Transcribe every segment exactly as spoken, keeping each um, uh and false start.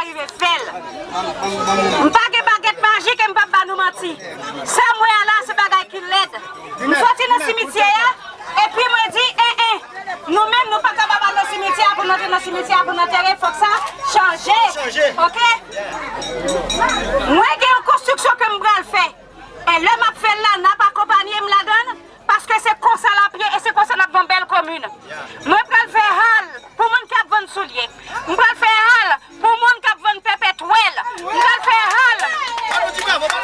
rive fè l. M pa gen bagèt majik e m p ap ba nou manti. Sa m wè a la, se bagay ki lèd. M soti nan simityè a, epi mwen di, en, en, nou menm, nou pa kapab al nan simityè a pou n antre nan simityè a pou n antere, fòk sa chanje. Oke? Mwen gen yon konstriksyon ke m pral fè. E lè m ap fè l la, n ap akonpanye m ladan l, paske se konsa l ap ye e se konsa n ap gen yon bèl komin. Mwen pral fè hal pou moun k ap vann soulye. M pral fè hal pou moun k ap vann pèpètwèl. M pral fè hal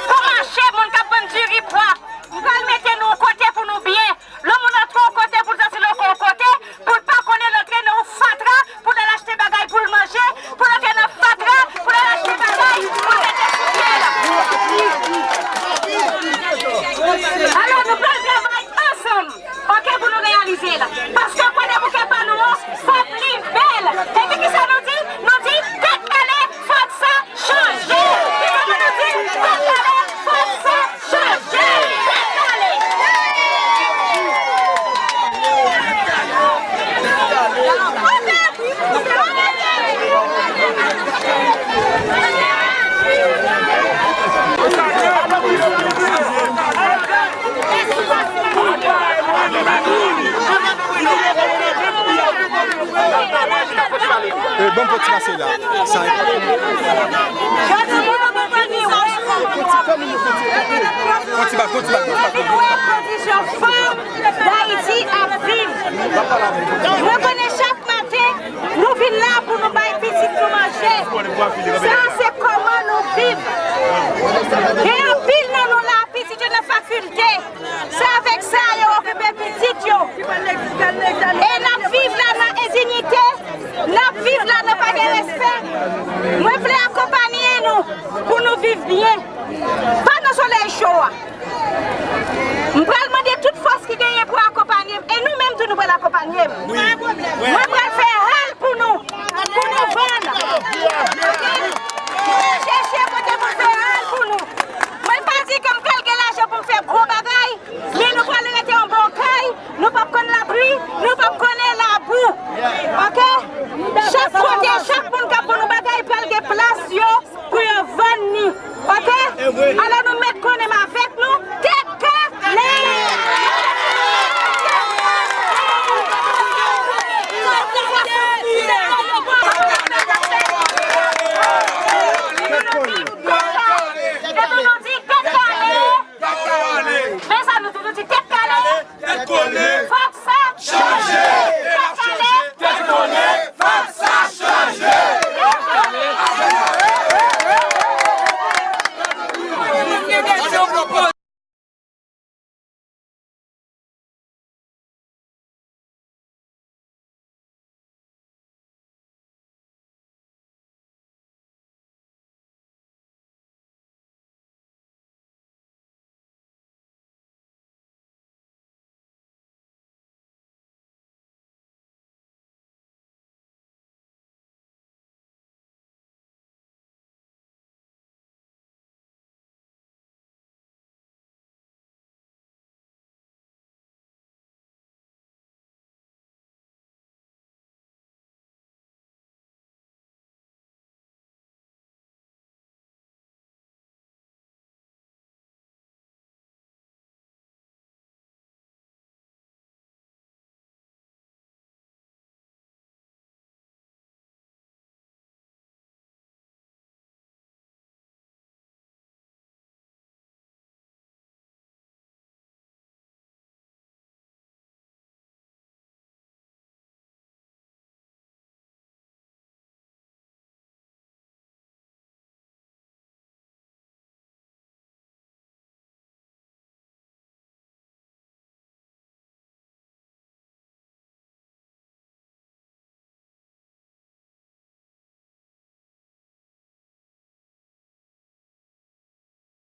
pou mache moun k ap vann diri pwa. M pral mete nou yon kote pou nou byen. Lè yon moun antre yon kote pou l santi l okon yon kote, pou l pa konnen l antre nan yon fatra, pou l al achte bagay pou l manje, pou l antre nan fatra, pou l al achte bagay pou l mete sou pye l. Alò, nou pral travay ansanm, oke, pou nou reyalize l. Paske kote bouke pa nou an, fò pli bèl. Epi kisa nou di? Nou di, tèt kale, fòk sa chanje. Ki moman nou di, tèt kale, fòk sa chanje. Tèt kale. E, ban m fè ti pase la. Sa e. Fè ti, fè moun yo fè ti. Fè ti bak, fè ti bak, fè ti bak. Kondisyon fanm Dayiti ap viv. Mwen konnen chak maten, nou vin la pou nou bay pitit nou manje. Sa se kòman nou viv. Gen anpil nan nou la, pitit yo nan fakilte. Se avèk sa yo okipe pitit yo. E n ap viv la nan endinite, n ap viv la nan pa gen respè. Mwen vle akonpanye nou pou nou viv byen. Pa nan solèy cho a. M pral mande tout fòs ki genyen pou akonpanye m. E nou menm tou nou pral akonpanye m. Mwen pral fè hal pou nou. Pou nou vann.